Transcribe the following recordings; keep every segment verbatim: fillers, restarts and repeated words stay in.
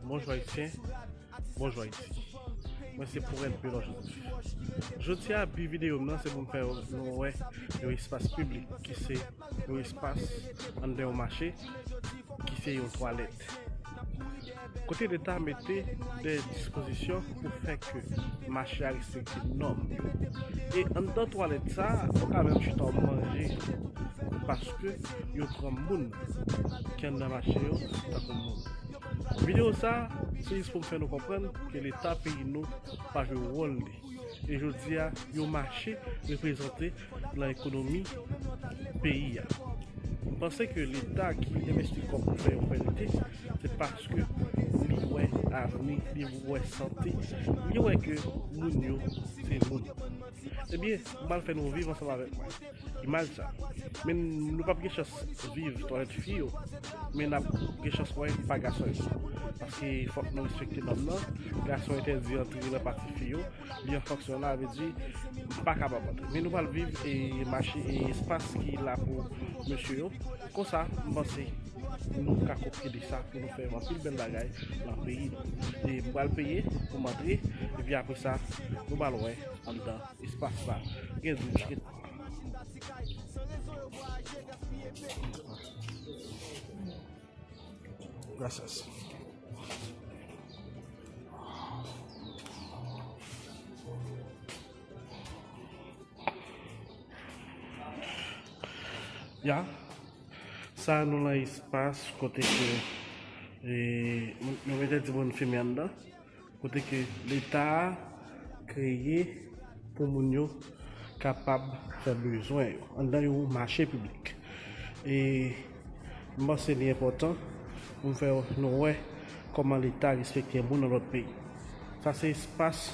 Bonjou Ayisyen, bonjou Ayiti. Mwen se Prince Pelo Joseph. Jodi a, bi videyo m nan se pou m fè nou wè yon espas piblik ki se yon espas anndan yon mache ki se yon twalèt. Kote Leta mete de dispozisyon pou fè ke mache a respekte nòm yo. E anndan twalèt sa, ou ka menm chita w manje paske yo pran moun ki anndan mache yo tankou moun. Videyo sa, se jis pou m fè nou konprann ke Leta peyi nou pa jwe wòl li. E jodi a, yon mache reprezante nan ekonomi peyi a. M panse ke Leta ki envesti kòb pou fè yon bèlte, se paske li wè avni, li wè sante, li wè ke moun yo se moun. Ebyen, m pral fè nou viv ansanm avèk mwen imaj sa. Men nou p ap gen chans viv twalèt fi yo, men n ap gen chans wè pa gason yo. Paske fòk nou respekte nòm nan. Gason entèdi antre nan pati fi yo. Li an fonksyon la, vle di, m pa kapab antre. Men nou pral viv e mache e espas ki la pou mesye yo. Konsa, m panse nou ka kopye de sa pou nou fè anpil bèl bagay nan peyi nou. E m pral peye pou m antre, epi apre sa, nou pral wè anndan espas la. Gen douch, gen Gracias. Ya. Sa nou nan espas kote ke, e, nou mete timoun fimen anndan. Kote ke Leta a kreye pou moun yo kapab fè bezwen yo anndan yon mache piblik. E m panse li enpòtan pou m fè nou wè kòman Leta respekte moun nan lòt peyi. Sa se espas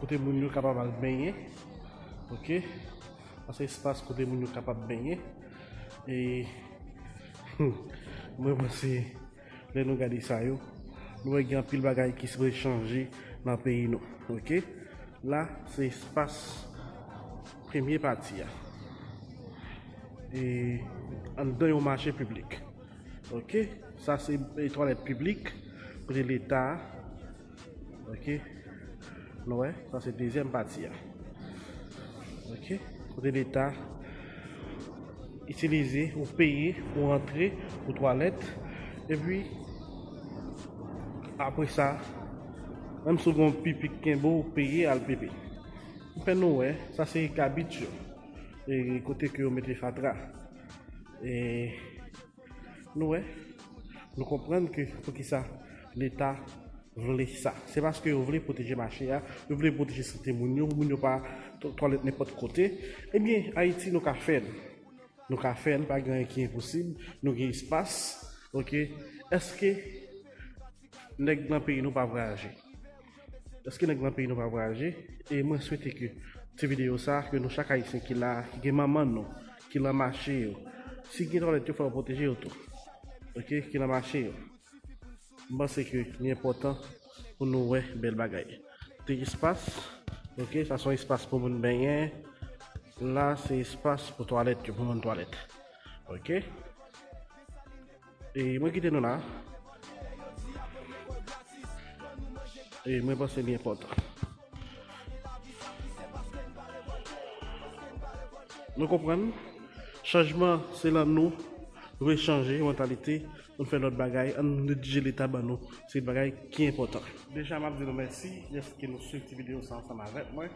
kote moun yo kapab al benyen. Oke? Sa se espas kote moun yo kapab benyen. E mwen panse lè nou gade sa yo, nou wè gen anpil bagay ki sipoze chanje nan peyi nou. Oke? La, se espas premye pati a. E anndan yon mache piblik. Oke? Sa se, e, twalèt piblik kote Leta a. Oke? Nou wè, sa se dezyèm pati a. Oke? Kote Leta itilize ou peye pou antre pou twalèt. Epi, apre sa, menm si w gen yon pipi k kenbe w, ou peye al pepe. M fè nou wè, sa se kabit yo. E kote ke yo mete fatra. E nou wè, nou konprann ke poukisa Leta vle sa. Se paske yo vle pwoteje mache a, yo vle pwoteje sante moun yo, pou moun yo pa t-, twalèt nenpòt kote. Ebyen, Ayiti, nou ka fè l. Nou ka fè l, pa gen anyen ki enposib, nou gen espas, oke? Èske nèg nan peyi nou pa vwayaje? Èske nèg nan peyi nou pa vwayaje? E mwen swete ke ti videyo sa, ke nou chak Ayisyen ki la, ki gen manman nou, ki nan mache yo, si gen twalèt yo, fò yo pwoteje yo tou. Oke, ki nan mache yo. M panse ke li enpòtan pou nou wè bèl bagay. Te espas, oke, sa se yon espas pou moun benyen. La, se espas pou twalèt yo, pou moun twalèt. Oke? E mwen kite nou la. E mwen panse li enpòtan. Nou konprann? Chanjman se lan nou. Nou vle chanje mantalite, nou fè lòt bagay, ann redije Leta ban nou. Se bagay ki enpòtan. Deja, m ap di nou mèsi dèske nou swiv ti videyo sa ansanm avèk mwen.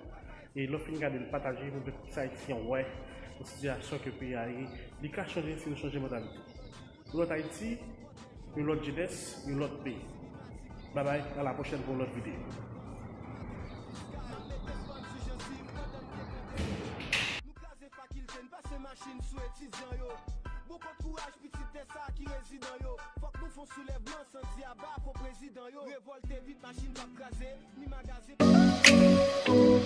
E lè w fin gade l, pataje pou tout Ayisyen wè yon sitiyasyon ke peyi a ye. Li ka chanje si nou chanje mantalite. Yon lòt Ayiti, yon lòt jenès, yon lòt peyi. Babay, a la pwochèn pou yon lòt videyo. Nou kraze fakilte, n pase machin sou etidyan yo. Bon, pran kouraj pitit tè sa ki rezidan yo. Fòk nou fè yon soulèvman san di aba fo prezidan yo. Revòlte vit, machin p ap kraze, ni magazen p ap kraze.